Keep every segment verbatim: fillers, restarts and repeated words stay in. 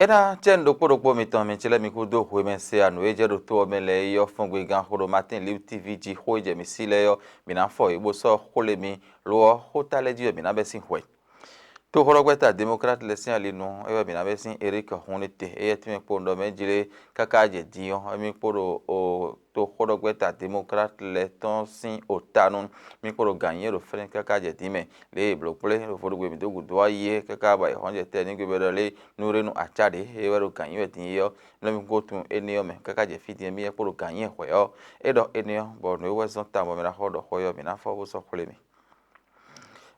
É ná cɛ́ nǔ ɖokpó ɖokpó mitɔn mi ce lɛ́ɛ mi kúdó hwemɛ se anǔ e jɛ ɖo to ɔ́ mɛ lɛ́ɛ é ɔ́, fɔ́ngbegán xó ɖo Martin Luther T V jí xó e jɛ mǐ sí lɛ́ɛ ɔ́, mǐ ná fɔ yě bó sɔ́ xó lé mi. Lo ɔ́, xó ta lɛ́ɛ jí wɛ mǐ ná bɛ́ sín hwɛ. Toxóɖɔgbɛ́ta Democrate lɛ́ɛ sín ali nu é wɛ mǐ ná bɛ́ sín Eric Hunde te, éyɛ́ tínmɛ kpo un ɖɔ mɛ jlé káká jɛ din ɔ́, émí kpo ɖo o toxóɖɔgbɛ́ta Democrate lɛ́ɛ tɔn sín ota nu. Mí kpo ɖo gǎn nyí ɖo fɛ́nɛ káká jɛ din mɛ. Lě e è blǒ kplé ɖo vodúgbe mǐ dó gǔdo ɔ́ yi é káká bɔ è hɔn jɛ tɛ́ n'i gbe bɔ è ɖɔ lé nú ɖé nu acá ɖě e wɛ ɖo gǎn nyi wɛ din é ɔ́, mlɔ́ mì kúkú tunwun énɛ́ ɔ́ mɛ káká jɛ fí din e mì yɛ kpo ɖo gǎn nyi hwɛ̌ ɔ́, é ɖɔ énɛ́ ɔ́, bɔ nǔ e wɛ zɔ́n tawun bɔ mɛ ná xɔ ɖɔ xó ɔ́, mǐ ná fɔ bó sɔ́ xwlé mì.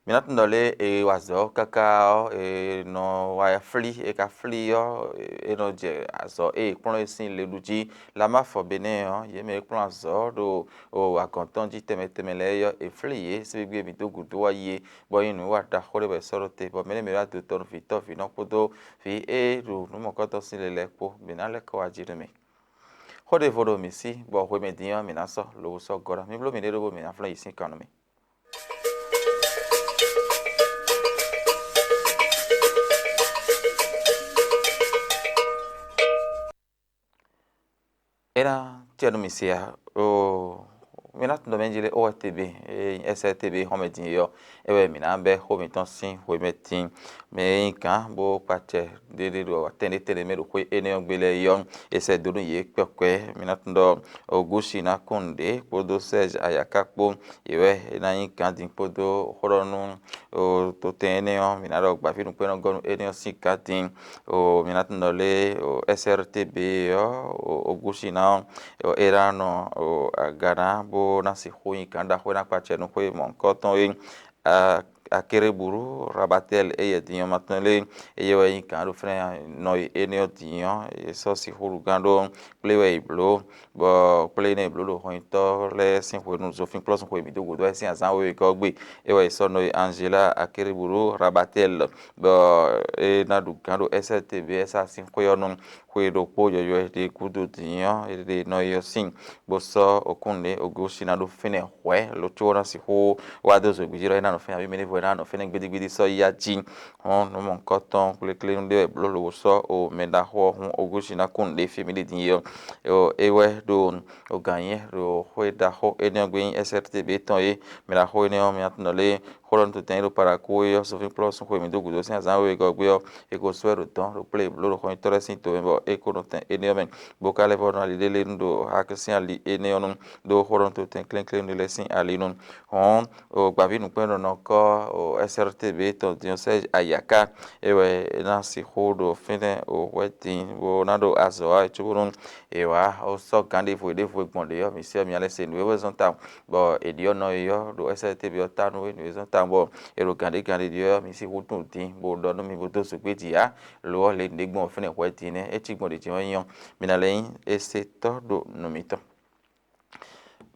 Mǐ ná tunwun ɖɔ lé e wa azɔ̌ káká ɔ́, e nɔ wa flí, e ka flí ɔ́, e nɔ jɛ azɔ̌ e è kplɔ́n é sín le ɖu jí. Lamafɔ Benɛ́ɛ ɔ́, yě mɛ e kplɔ́n azɔ̌ ɖo o agɔ̌n tɔn jí tɛnmɛ tɛnmɛ lɛ́ɛ é ɔ́, è flí yě sín gbígbé mǐ dó gǔdo wá yi é, bɔ é nyí nǔwiwa ɖaxó ɖé bɔ è sɔ́ ɖó te, bɔ mɛ ɖé mɛ wá dotɔ nú vǐtɔ́ vǐnɔ kpódó vǐ e ɖo nǔ mɔ̌kɔtɔn sín le lɛ́ɛ kpó. Mǐ ná lɛ́ kɔ wá jí nú mì. Xó ɖěvo ɖo mǐ sí, bɔ hwemɛ din ɔ́, mǐ ná sɔ́ lobo sɔ́ gɔ́ ná. Mì bló mì ɖé ɖó bónú mǐ ná flɔ́n yi sín kan nú mì. É ná cɛ nú mì sia oo, mì ná tunwun ɖɔ mɛ jlé O R T B, é nyí S R T B xɔ́mɛ din é ɔ́, é wɛ mǐ ná bɛ́ xó mǐtɔn sín hwemɛ tín. Mɛ e nyí gǎn bó kpa acɛ ɖéɖé ɖo atɛ́nɖétɛ́nɖé mɛ ɖo xwé énɛ́ ɔ́ gbe lɛ́ɛ é ɔ́, è sɛ́ dó nú yě kpɛ́kpɛ́. Mǐ ná tunwun ɖɔ Ogusi ná kún nǔɖé kpódó Sɛ́ɛzi Ayaka kpó, yě wɛ é ná nyí gǎn din kpódó xóɖɔnú totɛn énɛ́ ɔ́, mǐ ná ɖɔ gbǎví nukpɛ́nɔ́gɔ́nú énɛ́ ɔ́ sín gǎn din. Mǐ ná tunwun ɖɔ lé S R T B ɔ́, Ogusi ná ɔ́, é ná nɔ aga ná bó ná sixú nyí gǎn ɖaxó e ná kpa acɛ nú xwé mɔ̌hunkɔtɔn é. Akérébǔlú Rabatɛ́li éyɛ́ din ɔ́ ma tɔn lé, éyɛ́ wɛ nyí gǎn ɖo fínɛ́ nɔ e énɛ́ ɔ́ din ɔ́, è sɔ́ sixú ɖu gán ɖó kplé wɛ è blǒ, bɔ kplé énɛ́ è blǒ ɖo hɔnnyitɔ́ lɛ́ɛ sín hwenu Zofínkplɔ́sun xwe mǐ dó gǔdo wɛ sín azǎn wěwé gɔ́ gbe, é wɛ è sɔ́ nɔ e Anzela Akérébǔlú Rabatɛ́li, bɔ é ná ɖu gǎn ɖo S R T B S A sín xwé ɔ́ nu. Xwe ɖokpó yɔ̌yɔ́ e ɖe gúdo din ɔ́, è ɖe nɔ e ɔ́ sín, bó sɔ́ okúnnu ɖě Ogosi ná ɖó fínɛ́ hwɛ̌, lo có ná sixú wá dó zǒgbíjí ɖɔ é ná nɔ fínɛ́, abǐ mɛ ɖěvo é ná nɔ fínɛ́ gbédígbédí sɔ́ yi ya jí. Hɔn nǔ mɔ̌hunkɔtɔn kplékplénú ɖé wɛ blǒ lobo sɔ́ o mɛ ɖaxó ɔ́ hún Ogosi ná kún nǔɖé fí mǐ ɖe din é ɔ́. É wɛ ɖo ogǎn nyɛ ɖo xwé ɖaxó énɛ́ ɔ́ gbe nyí S R T B tɔn é. Mɛ ɖaxó énɛ́ ɔ́, mi ná tunwun ɖɔ lé xó ɖɔ nú totɛn e ɖo Palakú é ɔ́, Sofínkplɔ́sun xwe mǐ dó gǔdo sín azǎn wěwé gɔ́ gbé ɔ́, è ko sɔ́ ɛ ɖo dɔ̌n ɖo kplé e blǒ ɖo xɔnyitɔ́ lɛ́ɛ sín to mɛ bɔ é ko nɔ tɛn énɛ́ ɔ́ mɛ, bó ka lɛ́ vɔ́ nɔ ali ɖé lé nú ɖo Hakín sín ali énɛ́ ɔ́ nu, ɖó xó ɖɔ nú totɛn klɛ́nklɛ́n ɖé lɛ́ɛ sín ali nu. Hɔn o gbǎví nǔkpɛ́nnɔnɔkɔ́ o S R T B tɔn din ɔ́, Sɛ́ɛzi Ayaka, é wɛ é ná sixú ɖo fínɛ́ o hwɛ́ din bó ná ɖo azɔ̌ wa cóbónú è wǎ ó sɔ́ gǎn ɖěvo e ɖěvo e gbɔn ɖě ɔ́, mǐ sɛ́ mǐ lɛ́ se nǔ e wɛ zɔ́n tawun, bɔ è ɖyɔ́ nɔ e ɔ́ ɖo S R T B ɔ́ ta nú é nǔ e zɔ́n tawun, bɔ è ɖo gǎn ɖé gǎn ɖé ɖyɔ́ ɔ́, mǐ sixú tunwun din bó ɖɔ nú mi bó dó zǒgbé jǐ ǎ. Lo ɔ́, le nǔɖé gbɔn fínɛ́ hwɛ̌ din nɛ́, é cí gbɔn ɖě jǐ ɔ́ nyí ɔ́, mi ná lɛ́ nyí ésetɔ́ ɖo nǔ mitɔn.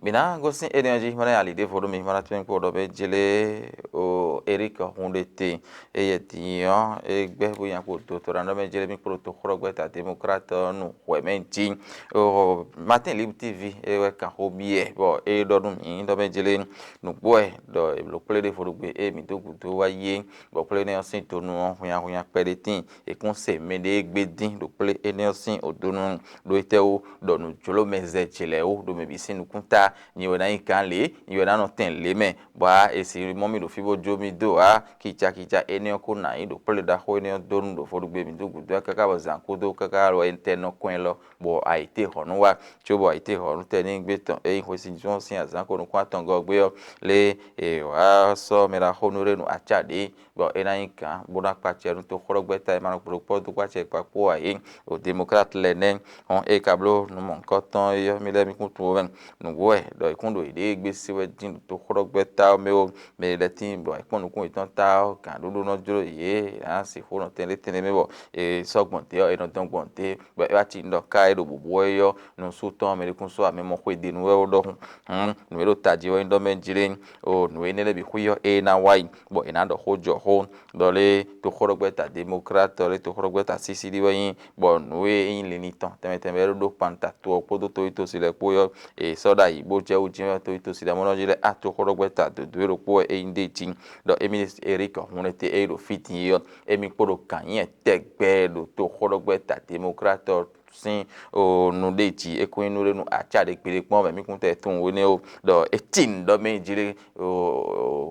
Mǐ ná gosín énɛ́ ɔ́ jí, má ná ali ɖěvo nú mi, má ná tún kpo ɖɔ bɛ jlé o Erik hun ɖé te, eye din ɔ́ é gbɛ́ bó nya kpo dotɔ́ ná ɖɔ mɛ jlé mì kpo toxlɔ́gbɛ́ta Demokrat ɔ́ nu hwɛ̌ mɛ jí. O Martin Libre T V é wɛ kan xó byɔ́ bɔ é ɖɔ nú mǐ ɖɔ mɛ jlé nǔgbó wɛ ɖɔ è blǒ kplé ɖěvo ɖo gbe ée mǐ dó gǔdo wá yi é, bɔ kplé énɛ́ ɔ́ sín donu ɔ́ hunnyahunnya kpɛɖé tíin. È kún se mɛɖée gbé dín ɖo kplé énɛ́ ɔ́ sín odonu ɖó étɛ́wú ɖɔ nǔjló mɛ zɛ jlɛ̌ wú ɖo mɛ bǐ sín nukúnta. Nyi wɛ ná nyí gǎn lě, nyi wɛ ná nɔ tɛn lě mɛ, bɔ a è si mɔ mì ɖo fí bó jó mì dó ǎ. Kicakica énɛ́ ɔ́ kó ná nyí ɖo kplé ɖaxó énɛ́ ɔ́ donu ɖo vodúgbe mǐ dó gǔdo ɔ́ káká bɔ zǎn kúdó káká lɔ étɛ́ nɔ kɔn ɛ lɔ, bɔ ayǐtéhɔ̌nnu wá. Cóbɔ ayǐtéhɔ̌nnu tɛnígbe tɔn e nyí xwesínjɔ́n sín azǎn ko nukún atɔngɔ́ gbé ɔ́, lě e è wǎ sɔ́ mɛɖaxónú ɖé nu acá ɖě, bɔ é ná nyí gǎn bó ná kpa acɛ nú toxlɔ́gbɛ́ta e ma nɔ kplɔ́ kpɔ́ dó kpó acɛ kpa kpó ǎ é, o Demokrat lɛ́ɛ nɛ́. Hɔn é ka bló nǔ mɔ̌hunkɔtɔn é ɔ́, mì lɛ́ mì kún tunwun wɛ nǔgbó wɛ ɖɔ è kún ɖo yěɖée gbé se wɛ dín ɖo toxlɔ́gbɛ́ta ɔ́ mɛ ó. Mɛ e lɛ́ tíin bɔ è kpɔ́n nukún yětɔn ta ɔ́, gǎn ɖuɖu nɔ jló yě, è nǎ sixú nɔ tɛn ɖé tɛnɖé mɛ bɔ è sɔ́ gbɔn dě ɔ́, è nɔ dɔn gbɔn dě, bɔ é wá cí ɖɔ ká é ɖo bǔbú wɛ é ɔ́, nusú tɔn mɛ ɖé kún sɔ́ amɛ mɔ xwedenu wɛ ó ɖɔhun. Hǔn nǔ e ɖo tají wɛ nyí ɖɔ mɛ jlé, o nǔ énɛ́ lɛ́ɛ bǐ xwí ɔ́, ée ná wá yi, bɔ è nǎ ɖɔ xó jɔ xó, ɖɔ lé toxlɔ́gbɛ́ta Demokrat, ɖɔ lé toxlɔ́gbɛ́ta sísí ɖi wɛ nyí, bɔ nǔ e nyí linlin tɔn tɛnmɛ tɛnmɛ e ɖó kpanta to ɔ́ kpódó toyítosi lɛ́ɛ kpó ɔ́, è sɔ́ ɖo ayǐ bó jɛ wú jɛ́n wɛ toxo ɖaxó nɔ jí lɛ́ɛ atoxóɖɔgbɛ́ta dǒdó e ɖokpó wɛ é nyí ɖ'é jí. Ɖɔ émí Erik Hunlete e ɖo fí din é ɔ́, émí kpo ɖo gǎn nyí tɛgbɛ ɖo toxóɖɔgbɛ́ta Democrat sín nu ɖé jí, é kún nyí nú ɖé nú acá ɖé kpiɖé kpɔ́n mɛ mí kún tɛ tunwun énɛ́ ó. Ɖɔ é tin ɖɔ mɛ jí lé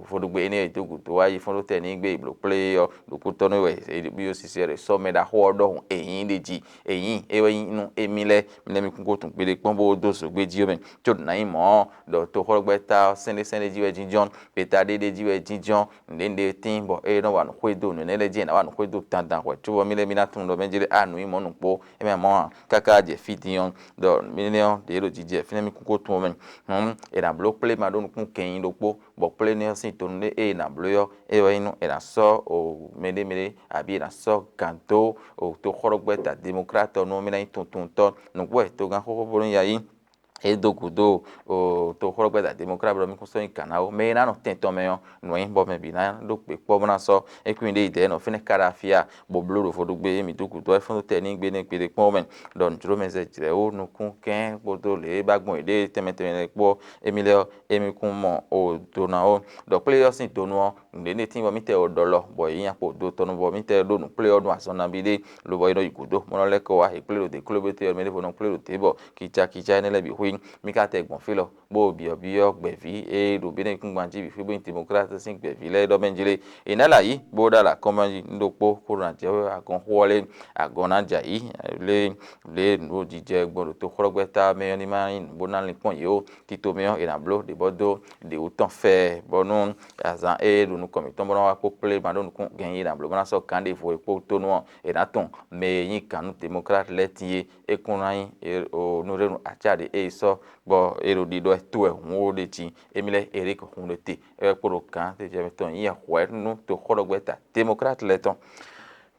vodúgbe énɛ́ e dó gǔdo wá yi fɔ́n ɖó tɛ ní gbé blǒ kplé ɔ́, ɖo kútɔ́nú wɛ é byɔ́ sisi wɛ ɖo sɔ́ mɛ ɖaxó ɔ́ ɖɔhun èyí ɖé jí. Èyí é wɛ nyí nú émí lɛ́ɛ, mi lɛ́ mi kún ko tunwun kpiɖé kpɔ́n bó dó zǒgbé jí ɔ́ mɛ. Có nǎ nyí mɔ̌ ɔ́, ɖɔ toxɔ́gbɛ́ta ɔ́ sɛ́n ɖé sɛ́n ɖé jí wɛ jínjɔ́n, gbeta ɖé ɖé jí wɛ jínjɔ́n, nǔɖé nǔɖé tíin bɔ é nɔ wa nǔ xwedó nǔ énɛ́ lɛ́ɛ jí è nǎ wa nǔ xwedó dandan hwɛ̌ cóbɔ mì lɛ́ mì ná tunwun ɖɔ mɛ jí lé a nǔ nyí mɔ̌ nǔkpó, é mɛ mɔ̌ ǎ. Káká jɛ fí din ɔ́, ɖɔ énɛ́ ɔ́ ɖě ɖo jijɛ fínɛ́ mì kún ko tunwun mɛ. Hǔn è nǎ bló kplé ma ɖó nukún kɛnyi ɖokpó, bɔ kplé énɛ́ ɔ́ sín tonu ɖé e è nǎ bló ɔ́, é wɛ nyí nú è nǎ sɔ́ mɛɖé mɛɖé, abǐ è nǎ sɔ́ gǎn dó toxɔ́ɖɔgbɛ́ta Democrat ɔ́ nú mì ná nyí tuntuntɔ́. Nǔgbó wɛ togán xóxó bónú ya yí é dó gǔdo toxɔ́ɖɔgbɛ́ta Democrat bɔ mì kún sɔ́ nyi gǎn ná ó. Mɛ e ná nɔ tɛn tɔn mɛ ɔ́, nǔ wɛ nyí bɔ mɛ bǐ ná ɖó kpě kpɔ́ bó ná sɔ́ é kún nyí ɖé yi dɛ̌ nɔ fínɛ́ káɖa fí a, bó bló ɖo vodúgbe mǐ dó gǔdo wɛ fɔ́n dó tɛ ní gbe nɛ́ gbeɖé kpɔ́n mɛ. Ɖɔ nǔjló mɛ zɛ jlɛ̌ wú nukún kɛ́n kpódó lě e ba gbɔn yěɖée tɛnmɛ tɛnmɛ lɛ́ɛ kpó émí lɛ́ɛ ɔ́, émí kún mɔ o do ná ó. Ɖɔ kplé ɔ́ sín donu ɔ́, nǔɖé ní tín bɔ mítɛ o ɖɔ lɔ, bɔ yě nya kpo do tɔnu bɔ mítɛ ɖó nǔ kplé ɔ́ ɖo azɔn nabí ɖé, lobɔ é nɔ yi gǔdo, mɔ nɔ lɛ́ kɔ wá, è kplé ɖo dě kló bó te ɔ́, mɛ ɖěvo nɔ kplé ɖo dě bɔ kica kica énɛ́ lɛ́ɛ bǐ xwín. Mí ka tɛ gbɔn fí lɔ, bó byɔ̌byɔ́ gbɛ̌ví e ɖo Benɛ́kúngban jí bǐ xwé bó nyí Democrat sín gbɛ̌ví lɛ́ɛ ɖɔ mɛ jlé. È nǎ lɛ ayǐ bó ɖó alɔ akɔ́nmɛ jí nú ɖokpó kó ɖo nǎ jɛ wɛ agɔn xo ɔ́ lé, agɔn ná jɛ ayǐ lé lě nǔɖo jijɛ gbɔn ɖo toxɔ́gbɛ́ta mɛ ɔ́ ní ma nyí nǔ bó ná linkpɔ́n yě ó. Tito mɛ ɔ́, è nǎ bló ɖě bɔ dó ɖě wú tɔn fɛ bɔ nú azǎn e ɖo nukɔn mǐtɔn bó ná wá kpó kplé ma ɖó nukún gɛ̌n e è nǎ bló bó ná sɔ́ gǎn ɖěvo e kpó tó nú ɔ́, è nǎ tunwun mɛ e nyí gǎn nú Democrat lɛ́ɛ tíin é kún ná nyí nú ɖé nú acá ɖě e sɔ́ bɔ é ɖo ɖiɖɔ ɛ to wɛ hǔn ó ɖe jí. Émí lɛ́ɛ Erik Hunlete é wɛ kpo ɖo gǎn tɛjɛ tɔn nyí hwɛ̌ nú toxɔ́ɖɔgbɛ́ta Democrat lɛ́ɛ tɔn.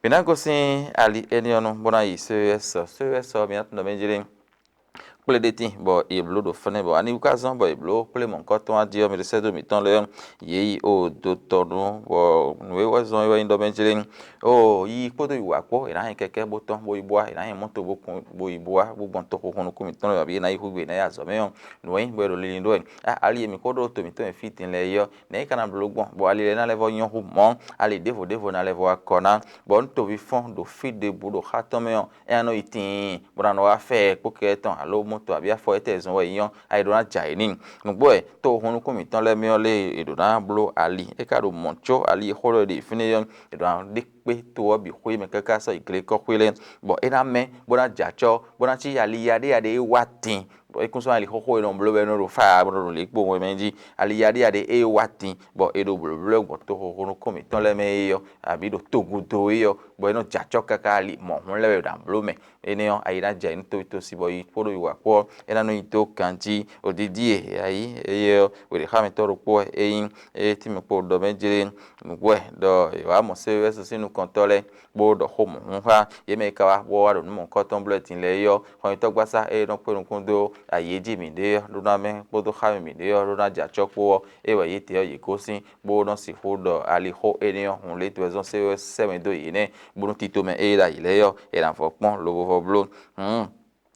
Mǐ ná gosín ali énɛ́ ɔ́ nu bó ná yi C E S. C E S ɔ́, mǐ ná tunwun ɖɔ mɛ jlé kplé ɖé tíin bɔ è blǒ ɖo fɛ́nɛ bɔ ani wú ka zɔ́n bɔ è blǒ kplé mɔ̌hunkɔtɔn jí ɔ́, mɛ ɖo sɛ́ dó mǐtɔn lɛ́ɛ yě yi o do tɔ nu bɔ nǔ e wɛ zɔ́n é wɛ nyí ɖɔ mɛ jlé. O yi kpódó yi wǎ kpó, è nǎ hɛn kɛkɛ́ bó tɔ́n bó yi bó wá, è nǎ hɛn mɔ́to bó kún bó yi bó wá bó gbɔn toxo nukún mǐtɔn lɛ́ɛ, abǐ è nǎ yi xwé gbe è nǎ yi azɔ̌ mɛ ɔ́, nǔ wɛ nyí bɔ è ɖo linlin ɖó wɛ. Ali e mǐ ko ɖó to mǐtɔn e fí din lɛ́ɛ é ɔ́, nɛ̌ é ka ná bló gbɔn bɔ ali lɛ́ɛ ná lɛ́ vɔ́ nyɔ́ hú mɔ̌? Ali ɖěvo ɖěvo ná lɛ́ vɔ́ wá kɔ ná, bɔ nú toví fɔ́n ɖo fí ɖěbǔ ɖo xá tɔn mɛ ɔ́, é ná nɔ yi tiin, bó ná nɔ wá fɛ kpókɛ tɔn alo mɔto abǐ afɔ étɛ́ zɔn wɛ é nyɔ́, a yi ɖó ná ja yě n'i. Nǔgbó wɛ tó hun nukún mǐtɔn lɛ́ɛ mɛ ɔ́ lé è ɖǒ ná bló ali, é ka ɖo mɔ̌ có ali e xó ɖɔ è ɖe fínɛ́ ɔ́, è ɖǒ ná ɖe kpé to ɔ́ bǐ xwé mɛ káká sɔ́ yi glekɔ́xwé lɛ́ɛ, bɔ é ná mɛ́, bó ná jɛ acɔ́, bó ná cí ali yaɖéyaɖé e wá din. Bɔ é kún sɔ́ ali xóxó e nɔ bló wɛ é nɔ ɖo fá bó nɔ ɖo lě kpo wɛn mɛ jí. Ali yaɖéyaɖé e wá din, bɔ è ɖo blǒbló gbɔn toxoxo nukɔn mǐtɔn lɛ́ɛ mɛ é ɔ́, abǐ ɖo togun dó é ɔ́, bɔ é nɔ jɛ acɔ́ káká ali mɔ̌hun lɛ́ɛ wɛ ɖo amblǒ mɛ. Énɛ́ ɔ́, ayi ná jɛ nú towítɔ́sí bɔ yi kpódó yi wǎ kpó ɔ́, é ná nɔ nyi dó ganjí. Odídí e ayǐ éyɛ́ ɔ́, wěɖéxámɛtɔ́ ɖokpó wɛ é nyí, é tínmɛ kpo ɖɔ mɛ jlé nǔgbó wɛ ɖɔ è wǎ mɔ séwɛ́ sín nukɔntɔ́ lɛ́ɛ, bó ɖɔ xó mɔ̌hun xá yě mɛ e ka wá bó wá ɖo nǔ mɔ̌hunkɔtɔn bló wɛ din lɛ́ɛ é ɔ́, xɔnyitɔ́gbasá e nɔ kpé nukún dó ayǐ e jí mǐ ɖe ɔ́ ɖó ná mɛ kpódó xá mɛ mǐ ɖe ɔ́ ɖó ná jɛ acɔ́ kpó ɔ́, é wɛ yětɛn ɔ́ yě gosín, bó nɔ́ sixú ɖɔ alixó énɛ́ ɔ́ hun lě tɔn e zɔ́n séwɛ́ sɛ́ mɛ dó yě nɛ́, bónú tito mɛ e ɖo ayǐ lɛ́ɛ ɔ́, è nǎ vɔ́ kpɔ́n lobo vɔ bló. Hǔn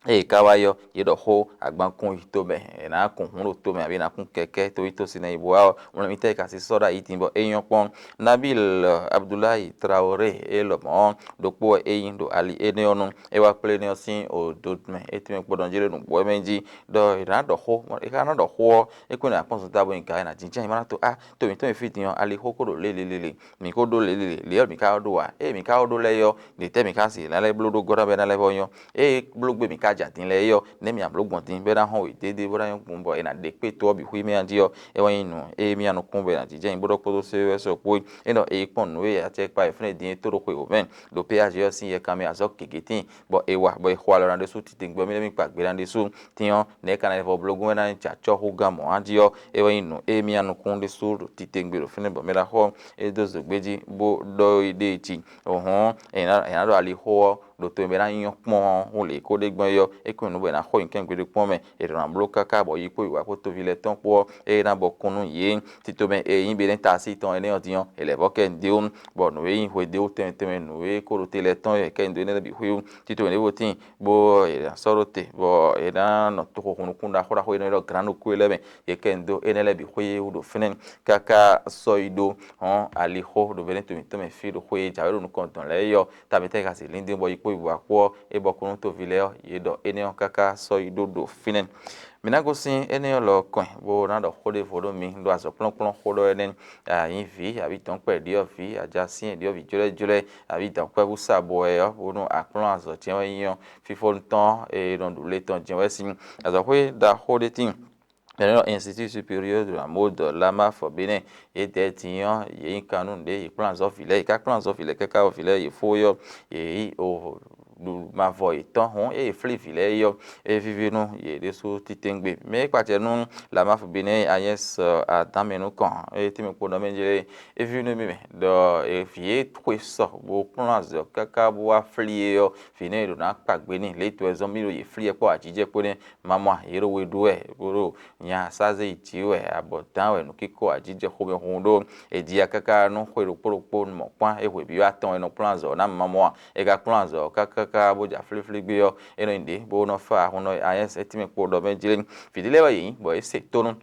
ée è ka wá yi ɔ́, yě ɖɔ xó agbankún yi tomɛ, è nǎ kun hǔn ɖo tomɛ, abǐ è nǎ kun kɛkɛ́ toyítɔ́sin ná yi bó wá ɔ́, mlɔ́mítɔ́ e ka sí sɔ́ ɖo ayǐ din bɔ é nyɔ́ kpɔ́n. Nabil Abdoulaye Traoré e lɔmɔ̌ ɔ́, ɖokpó wɛ é nyí ɖo ali énɛ́ ɔ́ nu. É wá kplé énɛ́ ɔ́ sín ododumɛ, é tɛ́nmɛ kpɔ́n ɖɔ jí ɖo nǔgbó wɛ mɛ jí, ɖɔ è nǎ ɖɔ xó, è ka ná ɖɔ xó ɔ́, é kún nɔ akpɔ́n zɔn ta bó nyi gǎ, è nǎ jínjɔ́n ayǐ má ná to á, to mǐtɔn e fí din ɔ́, ali xó kó ɖo lě lě lě lě, mǐ kó ɖó lě lě lě, lě ɔ́ mǐ ka ɖó wa, ée mǐ ka ɖó lɛ́ɛ ɔ́, ɖě tɛ́ mǐ ka se è nǎ lɛ́ bló ɖó gɔ́ ná bɔ é ná lɛ́ vɔ́ nyɔ́. Ée bló gbé mǐ ka jɛ adin lɛ́ɛ é ɔ́, nɛ̌ mǐ nǎ bló gbɔn din bɔ é ná hɔn wědédé bó ná nyɔ́ gbɔn bɔ è nǎ ɖe kpé to ɔ́ bǐ xwí mɛ jí ɔ́, é wɛ nyí nǔ e mì nɔ kún bɔ è nǎ jínjɔ́n ayǐ bó ɖɔ kpódó séwɛ́ sɔ kpó é ɖɔ è yi kpɔ́n nǔ e acɛkpa e fúnɛ́ din é tó ɖo xwe wǒ mɛ ɖo péyázi ɔ́ sín yɛkan mɛ azɔ̌ gěgé tíin, bɔ è wa bɔ è xo alɔ ná ɖésú titewungbe ɔ́ mì ɖɔ mì kpa gbe ná ɖésú. Tín ɔ́, nɛ̌ ka ná lɛ́ vɔ bló gún wɛ ná nyí jɛ acɔ́ xú gán mɔ̌ a jí ɔ́, é wɛ nyí nǔ e mì nɔ kún ɖésú ɖo titewungbe ɖo fínɛ́ bɔ mɛ ɖaxó ɔ́ é dó zǒgbé jí bó ɖɔ é ɖée jí. Hɔ̌n è nǎ ɖɔ alixó ɔ́ ɖo to e mɛ ná nyɔ́ kpɔ́n ɔ́, hú lě kó ɖe gbɔn é ɔ́, é kún nyí nǔ bɔ è nǎ xo nyi kɛ́n gbeɖé kpɔ́n mɛ. È ɖǒ ná bló káká bɔ yi kpó wǐwá kpó toví lɛ́ɛ tɔn kpó ɔ́, é ná bɔ kún nú yě. Tito mɛ e nyí Benɛ́-Taasíi tɔn énɛ́ ɔ́ din ɔ́, è lɛ̌ vɔ́ kɛ nǔ dó, bɔ nǔ e nyí hwedó tɛnmɛ tɛnmɛ nǔ e kó ɖo te lɛ́ɛ tɔn ɔ́, è kɛ nyi dó énɛ́ lɛ́ɛ bǐ xwíwú. Tito mɛ ɖěvo tíin, bó è nǎ sɔ́ ɖó te, bɔ è nǎ nɔ toxo hun nukún ɖaxó ɖaxó e nɔ ylɔ́ glǎnɖókú é lɛ́ɛ mɛ, yě kɛ nyi dó énɛ́ lɛ́ɛ bǐ xwíwú ɖo fínɛ́, káká sɔ́ yi ɖó hɔn ali xó ɖo Benɛ́ to mǐtɔn mɛ fí ɖo xwé e jǎwe ɖo nukɔn dɔn lɛ́ɛ é ɔ́, ta mǐtɔn e ka se líndín bɔ yi kpó yi bɔ akpó ɔ́, é bɔ kún nú toví lɛ́ɛ ɔ́, yě ɖɔ énɛ́ ɔ́ káká sɔ́ yi ɖó ɖo fínɛ́. Mǐ ná gosín énɛ́ ɔ́ lɔ kɔn bó ná ɖɔ xó ɖěvo nú mi ɖo azɔ̌kplɔ́nkplɔ́n xó ɖɔ énɛ́, nyǐví, abǐ dɔ̌nkpɛ ɖyɔ̌vǐ, ajasín ɖyɔ̌vǐ jlwɛ́jlwɛ́, abǐ dǎnkpɛ́vú sa bɔ wɛ ɔ́, bónú a kplɔ́n azɔ̌ jɛ́n wɛ nyí ɔ́, fífónu tɔn e nɔ ɖu le tɔn jɛ́n wɛ sín. Azɔ̌xwé ɖaxó ɖé tíin, mɛ ɖɔ Institut Supérieur de la Mode Lama Forbénin, yědɛɛ din ɔ́, yě nyí kan nú nǔɖé, yě kplɔ́n azɔ̌ vǐ lɛ́ɛ, yě ká kplɔ́n azɔ̌ vǐ lɛ́ɛ káká ɔ́, vǐ lɛ́ɛ yě fó yɔ, yě yí o ɖu mavɔ yětɔn hɔn ée è flí vǐ lɛ́ɛ é ɔ́, é víví nú yě ɖésú titewungbe. Mɛ e kpacɛ nú Lama Forbénin Agnès Adán mɛ nukɔn, é tɛ́nmɛ kpo nɔ mɛ jlé, é víví nú mì mɛ ɖɔ vǐ e xwe sɔ bó kplɔ́n azɔ̌ káká bó wá flí é ɔ́, vǐ nɛ́ e ɖǒ ná kpa gbe n'i lě e to wɛ zɔ́n mì ɖo yě flí ɛ kpó ajijɛ kpó nɛ́. Mamɔ yě ɖo we ɖú wɛ, bó ɖo nya sázé yi jǐ wɛ, abɔ dán wɛ, nǔkíko ajijɛ xomɛhunhun ɖó. È ji ya káká nú xwe ɖokpó ɖokpó mɔ̌kpán, é hwebǐ wɛ atɔn wɛ nɔ kplɔ́n azɔ̌ ná mamɔ a? È ka kplɔ́n azɔ̌ kákáká bó ja flíflí gbé ɔ́, é nɔ nyi ɖě bó nɔ fá hun nɔ anyɛ́ sɛ́ tínmɛ kpo ɖɔ mɛ jlé. Vǐ ɖé lɛ́ɛ wɛ yě nyí, bɔ yě se tónú,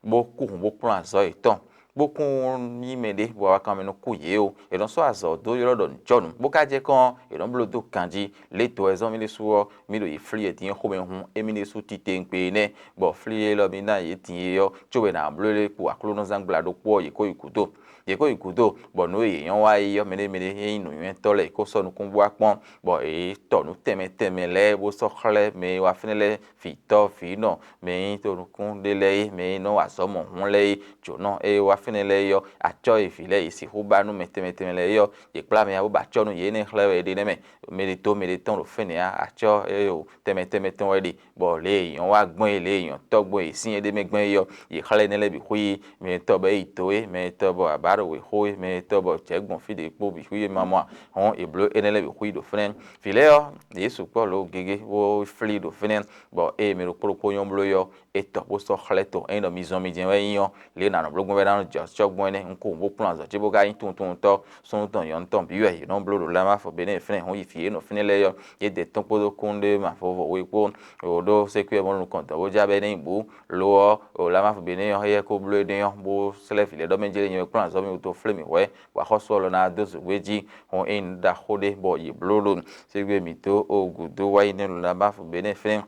bó kú hǔn bó kplɔ́n azɔ̌ yětɔn, bó kún nyí mɛɖé bɔ awakanmɛ nɔ kú yě ó. È nɔ sɔ́ azɔ̌ dó ylɔ́ ɖɔ nǔjɔnǔ, bó ka jɛ kɔn ɔ́, è nɔ bló dó ganjí. Lě e to wɛ zɔ́n mì ɖésú ɔ́, mì ɖo yi flí wɛ din ɔ́ xomɛ hun émí ɖésú titewungbe nɛ́, bɔ flí élɔ́ mì ná yě din é ɔ́, cóbɔ è nǎ bló lé kpo aklúnɔzángbla ɖokpó ɔ́, yě kó yi gǔdo. Yě kó yi gǔdo, bɔ nǔ e yě nyɔ́ wa é ɔ́, mɛɖé mɛɖé e nyí nǔnywɛ́tɔ́ lɛ́ɛ, yě kó sɔ́ nukún bó wá kpɔ́n, bɔ yě tɔ nǔ tɛnmɛ tɛnmɛ lɛ́ɛ bó sɔ́ xlɛ́ mɛ e wá fínɛ́ lɛ́ɛ, vǐtɔ́, vǐnɔ, mɛ e nyí tonukún ɖé lɛ́ɛ é, mɛ e nɔ wa azɔ̌ mɔ̌hun lɛ́ɛ é, jǒnɔ e wá fínɛ́ lɛ́ɛ é ɔ́, acɔ́ e vǐ lɛ́ɛ yě sixú ba nú mɛ tɛnmɛ tɛnmɛ lɛ́ɛ é ɔ́, yě kplá mɛ ǎ bó ba acɔ́ nú yě énɛ́ xlɛ́ wɛ é ɖe nɛ́ mɛ. Mɛ ɖě dó mɛ ɖé tɔn ɖo fínɛ́ ǎ, acɔ́ e ɖo tɛnmɛ tɛnmɛ tɔn wɛ ɖe, bɔ lě e nyɔ̌ wá gbɔn é, lě e nyɔ̌ tɔ́ gbɔn é sín é ɖ'é mɛ gbɔn é ɔ́, yě xlɛ́ énɛ́ lɛ́ɛ bǐ xwí, mɛ e tɔ́ bɔ é yi do é, mɛ e tɔ́ bɔ abǎ ɖo wěxo é, mɛ e tɔ́ bɔ jɛ̌ gbɔn fí ɖě kpó bǐ xwí é ma mɔ ǎ, hɔn è blǒ énɛ́ lɛ́ɛ bǐ xwí ɖo fínɛ́. Vǐ lɛ́ɛ ɔ́, yě sukpɔ́ lǒ gěgé bó flí ɖo fínɛ́, bɔ ée mɛ ɖokpó ɖokpó nyɔ́ bló é ɔ́, é tɔ bó sɔ́ xlɛ́ tɔn. Ényí ɖɔ mi zɔn mi jɛ́n wɛ é nyí ɔ́, lě e nǎ nɔ bló gbɔn wɛ ná nɔ jɛ acɔ́ gbɔn énɛ́, un kó wǔ bó kplɔ́n azɔ̌ ce bó ka nyí tunwuntunwuntɔ́. Súnnu tɔn nyɔ̌nu tɔn bǐ wɛ yě nɔ bló ɖo Lama Forbénin fínɛ́, hǔn yi fǐ e nɔ fínɛ́ lɛ́ɛ ɔ́, yě ɖe tɔ́n kpódó kúnnu ɖé mavɔvɔ we kpó ɖo ɖó sékwíyɛ́ mɔ̌ nukɔn dɔ̌n bó já bɛ́ ní yi bǔ. Lo ɔ́, ɖo Lama Forbénin ɔ́, éyɛ́ kó bló énɛ́ ɔ́, bó slɛ́ vǐ lɛ́ɛ ɖɔ mɛ jlé nyɛ wɛ kplɔ́n azɔ̌ mi wútu flé mǐ hwɛ̌, bɔ axɔ́sú ɔ́ lɔ ná dó zǒgbé jí. Hɔn ényí un ɖo axó ɖé bɔ yě bló ɖo ségbé mǐtɔn ó gǔdo wá yi nɛ́ ɖo Lama Forbénin fínɛ́.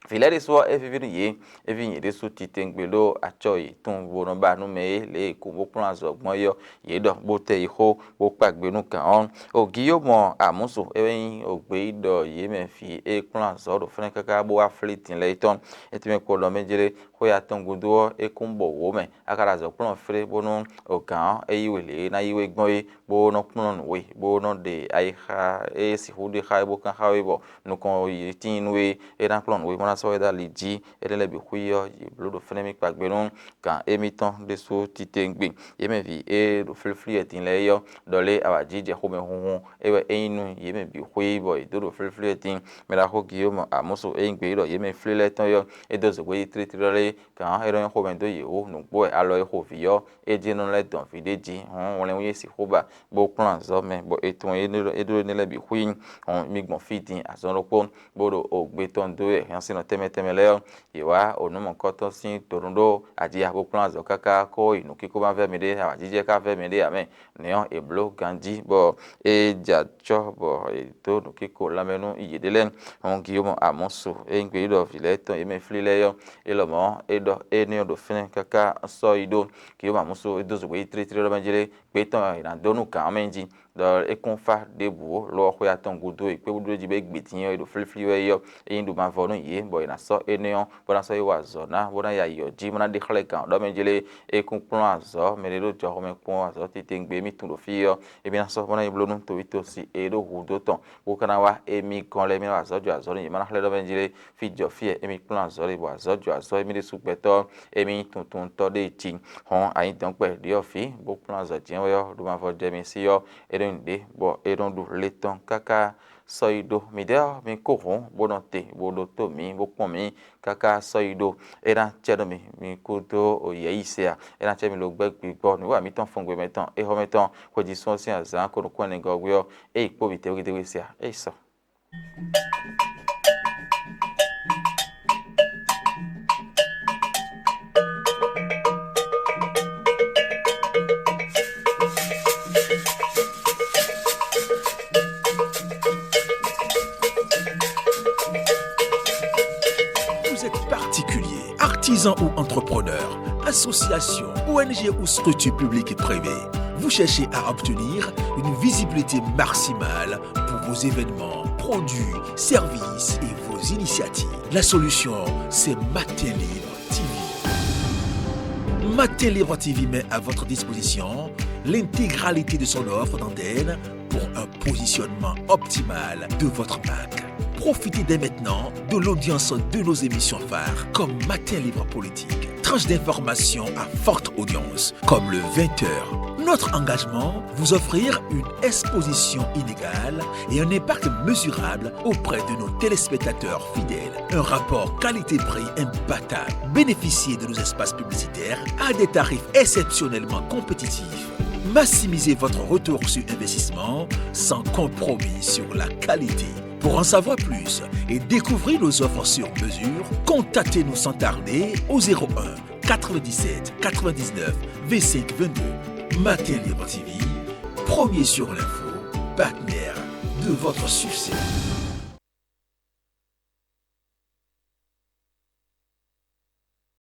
Vǐ lɛ́ɛ ɖésú ɔ́, é víví nú yě, é ví nyě ɖésú titewungbe ɖó acɔ yětɔn bó nɔ ba nú mɛ é, lě e è ko bó kplɔ́n azɔ̌ gbɔn é ɔ́, yě ɖɔ bó tɛ yi xó, bó kpa gbe nú gǎn ɔ́. O Giyómɔ Amǔsu é wɛ nyí ogbeyíɖɔ yě mɛ vǐ e kplɔ́n azɔ̌ ɖo fínɛ́ káká bó wá flí din lɛ́ɛ é tɔn. É tɛ́nmɛ kpo ɖɔ mɛ jlé, xwe atɔn gúdo ɔ́, é kún bɔ wǒ mɛ. A ka ɖo azɔ̌ kplɔ́n flé bónú o gǎn ɔ́, é yí we lě e é ná yí we gbɔn é, bó nɔ kplɔ́n nǔ we, bó nɔ ɖe ayixa e sixú ɖe xá é bó kán xá we bɔ nukɔn yě tíin nú we, é ná kplɔ́n nǔ we bó ná sɔ́ we dó ali jí. Énɛ́ lɛ́ɛ bǐ xwí ɔ́, yě bló ɖo fínɛ́ mì kpa gbe nú gǎn émítɔn ɖésú titewungbe. Yě mɛ vǐ e ɖo flíflí wɛ din lɛ́ɛ é ɔ́, ɖɔ lé awǎjijɛ xomɛ hunhun é wɛ é nyí nú yě mɛ bǐ xwí bɔ yě dó ɖo flíflí wɛ din. Mɛ ɖaxó Giyómɔ Amúsu e nyí gbeyíɖɔ yě mɛ flí lɛ́ɛ tɔn é ɔ́, é dó zǒgbé jí tlítlí ɖɔ lé gǎn é nɔ nyɔ́ xomɛ dó yě wú nǔgbó wɛ alɔ e xo vǐ ɔ́, é jɛ́n nɔ lɛ́ dɔn vǐ ɖé jí, hɔn wlɛn wú é sixú ba, bó kplɔ́n azɔ̌ mɛ, bɔ è tunwun é ɖó énɛ́ lɛ́ɛ bǐ xwí, hɔn mi gbɔn fí din azɔn ɖokpó, bó ɖo ogbe tɔn dó wɛ hɛn sín nɔ tɛnmɛ tɛnmɛ lɛ́ɛ ɔ́, yě wá onǔ mɔ̌kɔtɔn sín donu ɖó ajiya bó kplɔ́n azɔ̌ káká, kó yi nǔkíkó ma vɛ́ miɖée, awǎjijɛ ka vɛ́ miɖée ǎ mɛ. Nɛ̌ ɔ́, è blǒ ganjí, bɔ é jɛ acɔ́, bɔ è dó nǔkíko lanmɛ nú yěɖée lɛ́ɛ. Hɔn Giyómɔ Amɔ́su e nyí gbeyíɖɔ vǐ lɛ́ɛ tɔn e mɛ flí lɛ́ɛ ɔ́, é lɔmɔ̌ é ɖɔ énɛ́ ɔ́ ɖo fínɛ́ káká sɔ́ yi ɖó. Giyómɔ Amɔ́su é dó zǒgbé yi tlítlí ɖɔ mɛ jlé, gbé tɔn è nǎ dó nú gǎn ɔ́ mɛ jí, ɖɔ é kún fá ɖěbǔ ó, lo ɔ́ xwe atɔn gúdo e kpé bó ɖó jí bɔ é gbe din ɔ́, è ɖo flíflí wɛ é ɔ́, é nyí ɖo mavɔ nú yě, bɔ è nǎ sɔ́ énɛ́ ɔ́, bó ná sɔ́ yi wa azɔ̌ ná, bó ná yi ayǐ ɔ́ jí, bó ná ɖe xlɛ́ gǎn ɔ́ ɖɔ mɛ jlé. É kún kplɔ́n azɔ̌, mɛ ɖé ɖó jɔxɔmɛ kpɔ́n azɔ̌ titewungbe émí tunwun ɖo fí ɔ́, émí ná sɔ́ bó ná yi bló nú towítɔ́si e ɖó hudó tɔn, bó ka ná wá émí gɔ́n lɛ́ɛ, émí ná wa azɔ̌ jɔ azɔ̌ nú yě, ma ná xlɛ́ ɖɔ mɛ jlé. Fí jɔ fí wɛ émí kplɔ́n azɔ̌ ɖe, bɔ azɔ̌ jɔ azɔ̌ émí ɖésú gbɛtɔ́, émí nyí tuntuntɔ́ ɖé jí. Hɔn a nyǐ dɔ̌nkpɛ ɖyɔ̌vǐ, bó kplɔ́n azɔ̌ jɛ́n wɛ ɔ́, ɖo mavɔ jɛ mi sí ɔ́, é nɔ nyí nǔɖé, bɔ é nɔ ɖu le tɔn káká Sɔyiɖo, midɛɛ ɔ́, mi kó hǔn bó nɔ te, bó ɖótó mǐ, bó kpɔ́n mǐ káká sɔyiɖo. É ná cɛ nú mi, mi kúdó yɛ̌yi se a? É ná cɛ mi lo gbɛ́ gbigbɔ nǔwiwa mǐtɔn fɔngbe mɛtɔn éhɔ́mɛtɔn xwéjisún ɔ́ sín azǎn ko nukún ɛnɛgɔ́ ɔ́ gbé ɔ́, é yi kpó vǐ tɛ́wédéwé se a? É yi sɔ. Vous êtes particulier, artisan ou entrepreneur, association, O N G ou structure publique et privée. Vous cherchez à obtenir une visibilité maximale pour vos événements, produits, services et vos initiatives. La solution, c'est Matin Libre T V. Matin Libre T V met à votre disposition l'intégralité de son offre d'antenne pour un positionnement optimal de votre marque. Profitez dès maintenant de l'audience de nos émissions phares comme Matin Libre Politique, tranche d'information à forte audience comme le vingt heures. Notre engagement, vous offrir une exposition inégale et un impact mesurable auprès de nos téléspectateurs fidèles. Un rapport qualité-prix imbattable. Bénéficiez de nos espaces publicitaires à des tarifs exceptionnellement compétitifs. Maximisez votre retour sur investissement sans compromis sur la qualité. Pour en savoir plus et découvrir nos offres sur mesure, contactez-nous sans tarder au zéro un quatre-vingt-dix-sept quatre-vingt-dix-neuf vingt-cinq vingt-deux. Matin Libre T V, premier sur l'info, partenaire de votre succès.